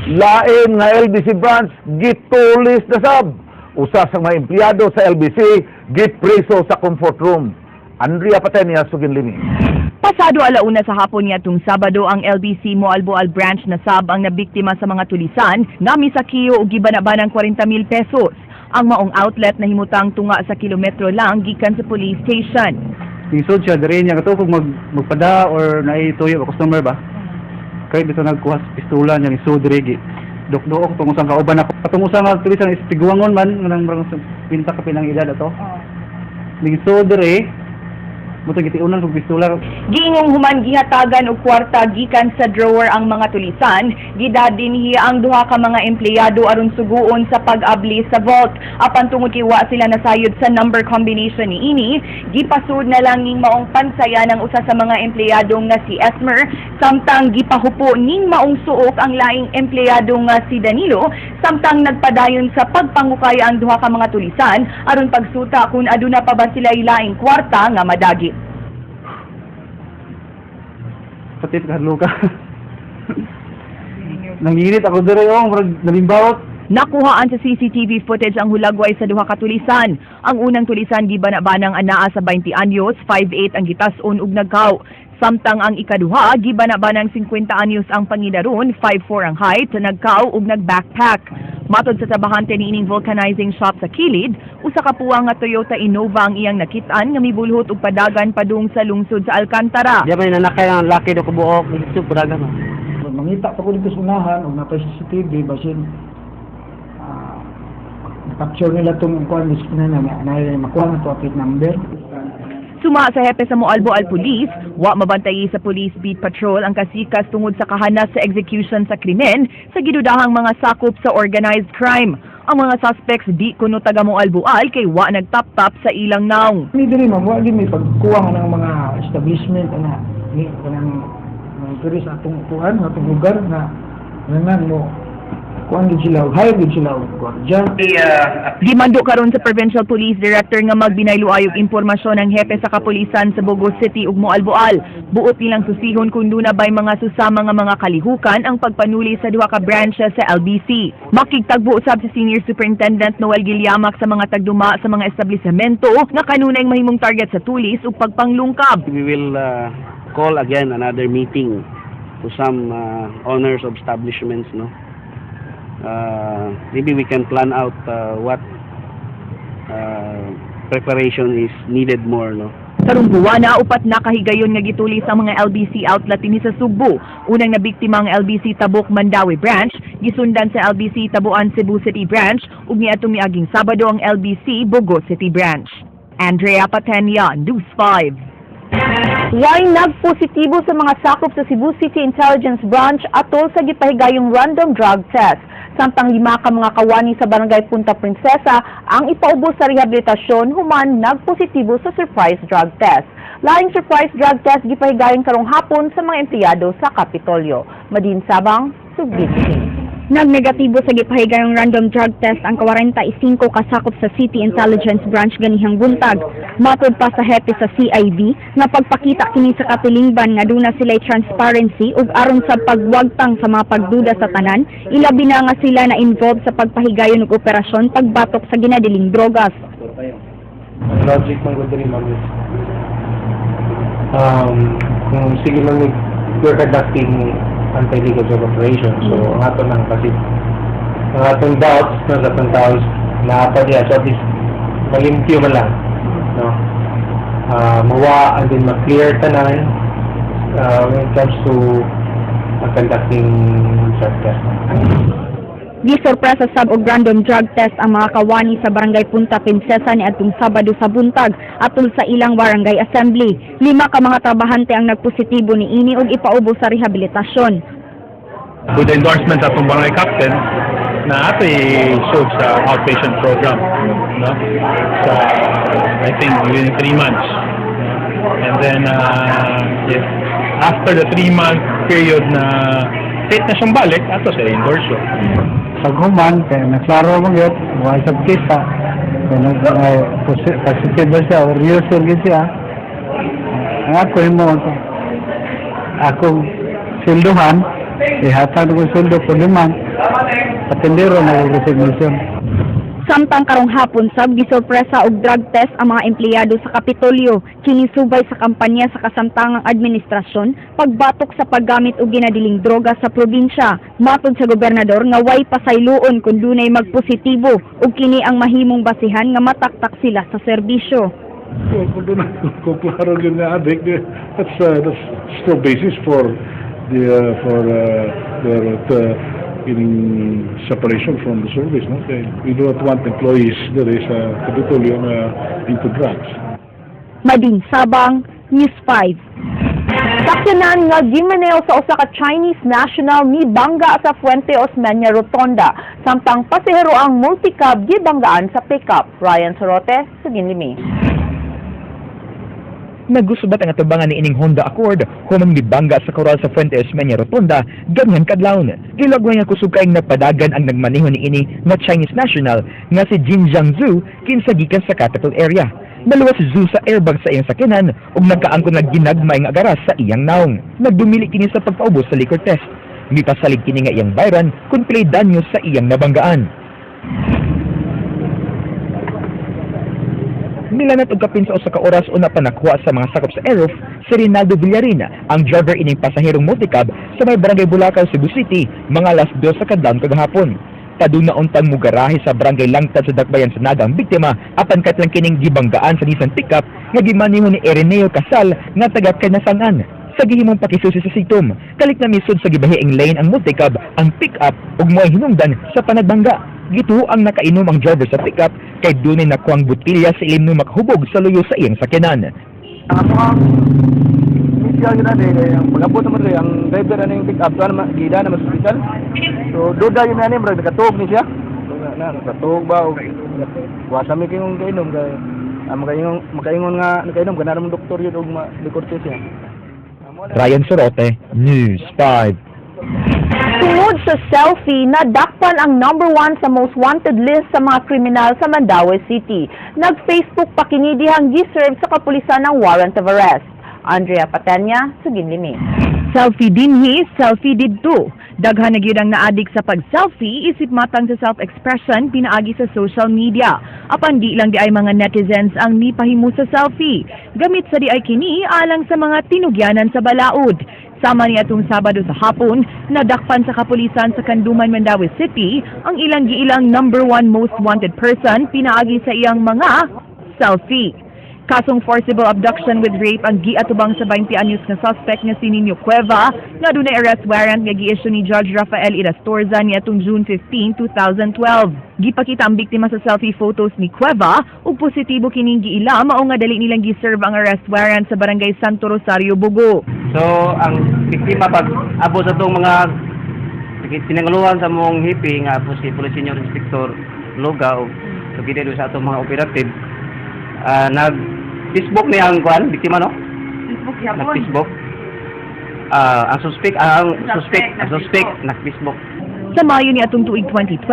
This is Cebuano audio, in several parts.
Lain nga LBC branch gitulis na sab. Usa sa mga empleyado sa LBC gipreso sa comfort room. Andrea Patenia, sugin limi. Pasado 1:00 sa hapon niadtong Sabado, ang LBC Moalboal branch na sab ang nabiktima sa mga tulisan nga misakiyo og gibana-banang 40 mil pesos. Ang maong outlet nahimutang tunga sa kilometro lang gikan sa police station. Isod siya diri niya kato kung magpada or naituyo ba customer ba. Kay dito nagkuha sa pistola niya isod diri gi. Dukduok tungod sa kauban ako. Katong usa nga tulisan is tiguangon man nang murag sa pinta ka pinang edad ato. Nigisod diri mo gitiunan kog pistola. Giingong human gihatagan og kwarta gikan sa drawer ang mga tulisan, gidadinhi ang duha ka mga empleyado aron suguon sa pag-abli sa vault. Apan tungod kay wa sila nasayod sa number combination niini, gipasud na lang ning maong pansaya ng usa sa mga empleyado nga si Esmer, samtang gipahupo ning maong suok ang laing empleyado nga si Danilo, samtang nagpadayon sa pagpangukay ang duha ka mga tulisan aron pagsuta kung aduna pa ba sila laing kwarta nga madagit. Pati kahadlo ka. Nanginit ako diri, oh, murag nalimbawot. Nakuhaan sa CCTV footage ang hulagway sa duha ka tulisan. Ang unang tulisan gibana-banang anaa sa 20 anyos, 5'8 ang gitas-on ug nagkaw. Samtang ang ikaduha gibana-banang 50 anyos ang pangidaron, 5'4 ang height, nagkaw ug nag-backpack. Matod sa trabahante niining vulcanizing shop sa kilid, usa ka puwang nga Toyota Innova ang iyang nakit-an nga mibulhot og padagan padung sa lungsod sa Alcantara. Di ba nanakay ang laki do kabuok dito puraga no. Mangita pa ko dito sa unahan og napay CCTV, basin capture nila tong kuan na na na, na makuha na to plate number. Suma sa hepe sa Moalboal Police, wa mabantayi sa Police Beat Patrol ang kasikas tungod sa kahanas sa execution sa krimen sa gidudahang mga sakop sa organized crime. Ang mga suspects di kuno taga Moalboal kay wa nagtap-tap sa ilang naong. Ni diri, ma'am, wa gid may pagkuha nga ng mga establishment ana ni kanang mga diri sa atong kuan, atong lugar nga nanan mo kuan gid sila, hire gid sila og gwardiya. Gimando karon sa Provincial Police Director nga magbinaylo og impormasyon ang hepe sa kapulisan sa Bogo City ug Moalboal. Buot nilang susihon kung duna bay mga susama nga mga kalihukan ang pagpanuli sa duha ka branches sa LBC. Makigtagbo usab si Senior Superintendent Noel Gilliamac sa mga tagduma sa mga establishmento nga kanunay mahimong target sa tulis ug pagpanglungkab. We will call again another meeting to some owners of establishments, no. Maybe we can plan out what preparation is needed more, no. Karong buwana, upat na kahigayon nga gitulis ang mga LBC outlet dinhi sa Sugbo. Unang nabiktima ang LBC Tabuk Mandaue branch, gisundan sa LBC Tabuan Cebu City branch ug niadtong miaging Sabado ang LBC Bogo City branch. Andrea Patenia, News 5. Way nagpositibo sa mga sakop sa Cebu City Intelligence Branch atol sa gipahigayong random drug test. Samtang lima ka mga kawani sa Barangay Punta Princesa ang ipaubos sa rehabilitasyon human nagpositibo sa surprise drug test. Laing surprise drug test gipahigayon karong hapon sa mga empleyado sa Kapitolyo. Madin Sabang, Sugid. Nagnegatibo sa gipahigayong random drug test ang 45 kasakop sa City Intelligence Branch ganihang buntag. Matod pa sa hepe sa CIB nga pagpakita kini sa katilingban nga duna sila'y transparency ug aron sa pagwagtang sa mga pagduda sa tanan, ilabi na nga sila na involved sa pagpahigayon og operasyon pagbatok sa ginadiling drogas. Ang logic man gud diri, ma'am, is kung sige man we're conducting anti-illegal drug operation, so ang ato lang kasi ang atong doubts na sa atong tao is naa pa diya, so at least malimpyo man lang, no, mawa and then ma-clear tanan when it comes to conducting drug test. Gisorpresa sab og random drug test ang mga kawani sa Barangay Punta Princesa niadtong Sabado sa buntag atol sa ilang barangay assembly. Lima ka mga trabahante ang nagpositibo niini ug ipaubos sa rehabilitasyon. With the endorsement atong barangay captain na ato i-serve sa outpatient program, no, sa I think within 3 months, and then if after the 3-month period na fit na siyang balik ato sa endorse. Pag human, kaya naklaro mo yun, wa sa kita. Kaya nag positive ba siya or user gyud siya. Ang ako himo ako swelduhan. Ihatag ko sweldo ko limang. Patendero na resignation. Samtang karong hapon sab, gisorpresa og drug test ang mga empleyado sa Kapitolyo, kini subay sa kampanya sa kasamtangang administrasyon pagbatok sa paggamit og ginadiling droga sa probinsya. Matod sa gobernador nga way pasayloon kung dunay magpositibo ug kini ang mahimong basihan nga mataktak sila sa serbisyo. Well, kung doon, kung klaro yun na addict, that's still basis for their in separation from the service. No? Kaya we do not want employees that is Kapitolyo na into drugs. Madin Sabang, News 5. Sakyanan nga gimaneho sa usa ka Chinese national ni bangga sa Fuente Osmeña Rotonda, samtang pasahero ang multicab gibanggaan sa pickup. Ryan Sorote, Suginlimi. Nagusubat ang atubangan ni ining Honda Accord human mibangga sa koral sa Fuente Osmeña Rotonda ganyan kadlawon. Gilagway nga kusog kaayong napadagan ang nagmaneho ni ini nga Chinese national nga si Jin Jiang Zhu, kinsa gikan sa capital area. Naluwas si Zhu sa airbag sa iyang sakyanan ug nagkaangkon nga ginagmay nga garas sa iyang naong. Nagdumili kini sa pagpaubos sa liquor test. Mipasalig kini nga iyang bayran kung pilay danyo sa iyang nabanggaan. Nilanat og kapin sa usa ka oras una pa nakuha sa mga sakop sa Aerof si Rinaldo Villarina, ang driver ining pasaherong multicab sa may Barangay Bulacau, Cebu City, mga alas 2 sa kadlawon kagahapon. Padung na untang mugarahe sa Barangay Langtad sa Dakbayan sa Naga ang biktima, apan katlang kining gibanggaan sa Nissan pickup nga gimaneho ni Ireneo Casal nga taga Kanasangan. Sa gihimong pakisusi sa sitom, kalit na misud sa gibahiing lane ang multicab, ang pickup ug moay hinungdan sa panagbangga. Gituo ang nakainom ang driver sa pickup kay dunay nakuang botelya sa ilim no makahubog sa luyo sa iyang sakyanan. Ang ako ang initial yun na eh, ang pag-abot naman rin, ang driver na yung pick up, doon naman, gida naman sa hospital. So, duda yun na niya, murag nakatuog ni siya. So, na, nakatuog ba, o wasa mi kayong kainom, kay, makaingon nga, nakainom, ganara mong doktor yun, o ma-liquor test siya. Ryan Sorote, News 5. Tungod sa selfie, nadakpan ang number one sa most wanted list sa mga kriminal sa Mandaue City. Nag-Facebook pa kini dihang giserve sa kapulisan ng warrant of arrest. Andrea Patenya, Suginlimi. Selfie dinhi, selfie didto. Daghan na gyud ang naadik sa pag-selfie isip matang sa self-expression pinaagi sa social media. Apan di lang di ay mga netizens ang nipahimo sa selfie. Gamit sa di ay kini alang sa mga tinugyanan sa balaod. Sama ni atong Sabado sa hapon, nadakpan sa kapulisan sa Canduman, Mandaue City ang ilang giilang number one most wanted person pinaagi sa iyang mga selfie. Kasong forcible abduction with rape ang giatubang sa 20 anyos nga suspect nga si Nino Cueva nga dunay arrest warrant nga gi-issue ni Judge Rafael Irastorza niadtong June 15, 2012. Gipakita ang biktima sa selfie photos ni Cueva ug positibo kining giila, mao nga dali nilang gi-serve ang arrest warrant sa Barangay Santo Rosario, Bogo. So, ang biktima pag abot sa itong mga tinanguluhan sa mong hipi nga po si Police Senior Inspector Luga o together sa atong mga operative, nag Facebook niya ang kuan biktima, no? Facebook. Nag Facebook. Ang suspect nag Facebook. Sa Mayo ni atong tuig 2012,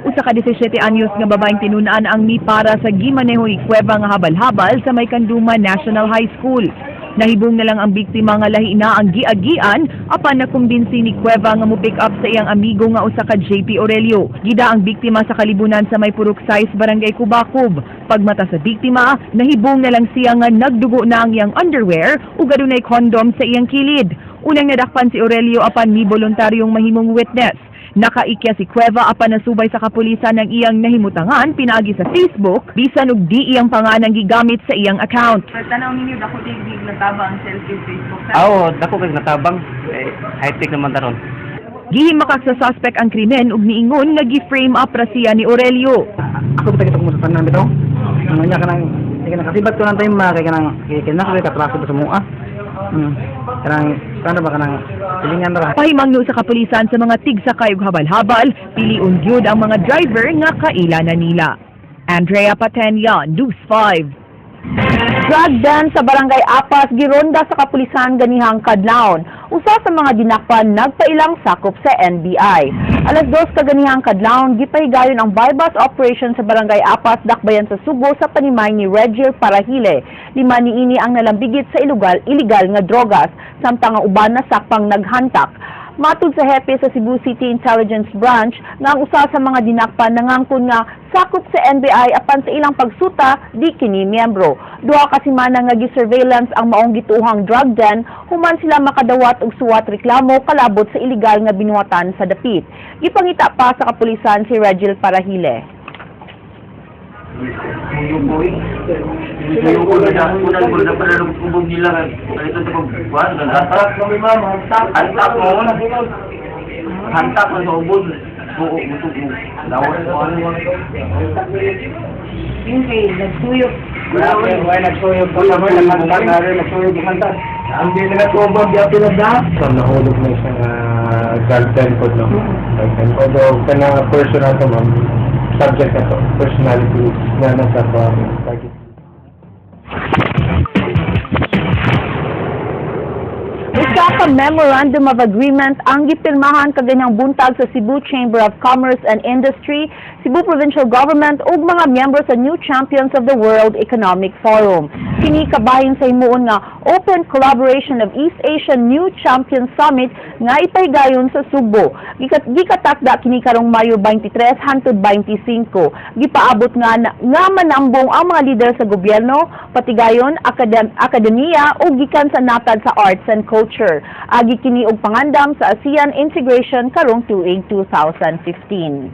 usa ka 17 anyos nga babaeng tinun-an ang mipara sa gimaneho ni Cueva nga habal-habal sa may Canduman National High School. Nahibong na lang ang biktima nga lahi na ang giagian apan nakumbinsi ni Cueva nga mo pick up sa iyang amigo nga usa ka JP Aurelio. Gida ang biktima sa kalibunan sa may Purok 6, Barangay Kubakub. Pagmata sa biktima, nahibong na lang siya nga nagdugo na ang iyang underwear ug adunay condom sa iyang kilid. Unang nadakpan si Aurelio apan mi voluntaryong mahimong witness. Nakaikya si Cueva apan nasubay sa kapulisan ng iyang nahimutangan pinaagi sa Facebook bisan og di iyang pangalan gigamit sa iyang account. Tanaw ninyo, dako dig natabang selfie Facebook. Ah, oo, dako kay natabang. Eh, high-tech naman taron. Gihimakak sa suspect ang krimen ug niingon nga gi-frame up ra siya ni Aurelio. Ako kita kita kung sa tanan bitaw. Ang niya kanang kay kanang kasibat ko nang time ma kay kanang kay kanang kay katraffic sa mua. Kanang kano ba kanang pilingan ra. Pahimangno sa kapulisan sa mga tigsakay ug habal-habal, piliun gyud ang mga driver nga kaila na nila. Andrea Patenya, News 5. Drug den sa Barangay Apas gironda sa kapulisan ganihang kadlawon. Usa sa mga dinakpan nagpailang sakop sa NBI. Alas 2 kaganihang kadlawon, gipahigayon ang buy-bust operation sa Barangay Apas, Dakbayan sa Sugbo sa panimay ni Regier Parahile. Lima niini ang nalambigit sa ilegal nga drogas, samtang ang uban nasakpang naghantak. Matud sa hepe sa Cebu City Intelligence Branch nga ang usa sa mga dinakpan nangangkon nga sakop sa NBI, apan sa ilang pagsuta di kini miyembro. 2 ka semana nga gi-surveillance ang maong gituohang drug den human sila makadawat og suwat reklamo kalabot sa illegal nga binuhatan sa dapit. Gipangita pa sa kapulisan si Regil Parahile. Suyuko na unang ko na pala ng ubog nila nga ito sa pagkuhan ng hantak. Hantak mo na. Hantak mo sa ubod. Buo busog mo. Lawas mo. Yung kay nagsuyok. Wala nagsuyok ko naman, naghantak na rin, nagsuyok hantak. Hindi na natubog, di ako na. So, nahulog na isang drug den pod, no? Drug den pod. O, kanang person na to, ma'am, subject na to, personality na nasa pa, target. Usa ka Memorandum of Agreement ang gipirmahan kaganhang buntag sa Cebu Chamber of Commerce and Industry, Cebu Provincial Government ug mga miyembro sa New Champions of the World Economic Forum. Kini kabahin sa himuon nga Open Collaboration of East Asian New Champions Summit nga ipahigayon sa Sugbo. Gikatakda kini karong Mayo 23 hangtod 25. Gipaabot nga manambong ang mga lider sa gobyerno, patigayon akademiya ug gikan sa natad sa arts and culture. Agi kini og pangandam sa ASEAN integration karong tuig 2015.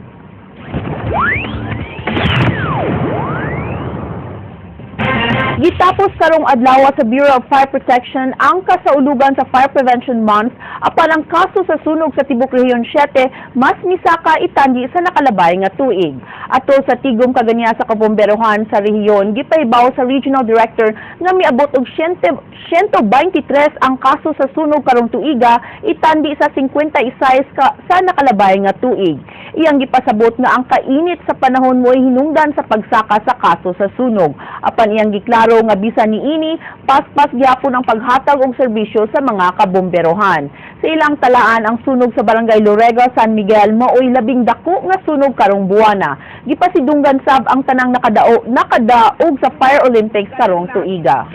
Gitapos karong adlaw sa Bureau of Fire Protection ang kasaulugan sa Fire Prevention Month, apan ang kaso sa sunog sa tibok Rehiyon 7 mas misaka itandi sa nakalabay nga tuig. Atol sa tigom kaganiya sa kabomberohan sa rehiyon, gipahibaw sa Regional Director nga miabot og 123 ang kaso sa sunog karong tuiga itandi sa 56 sa nakalabay nga tuig. Iyang gipasabot nga ang kainit sa panahon mo'y hinungdan sa pagsaka sa kaso sa sunog. Apan iyang giklaro nga bisan niini, paspas gyapon ang paghatag og serbisyo sa mga kabomberohan. Sa ilang talaan, ang sunog sa Barangay Lorega, San Miguel maoy labing dako nga sunog karong buwana. Gipasidunggan sab ang tanang nakadaog sa Fire Olympics karong tuiga.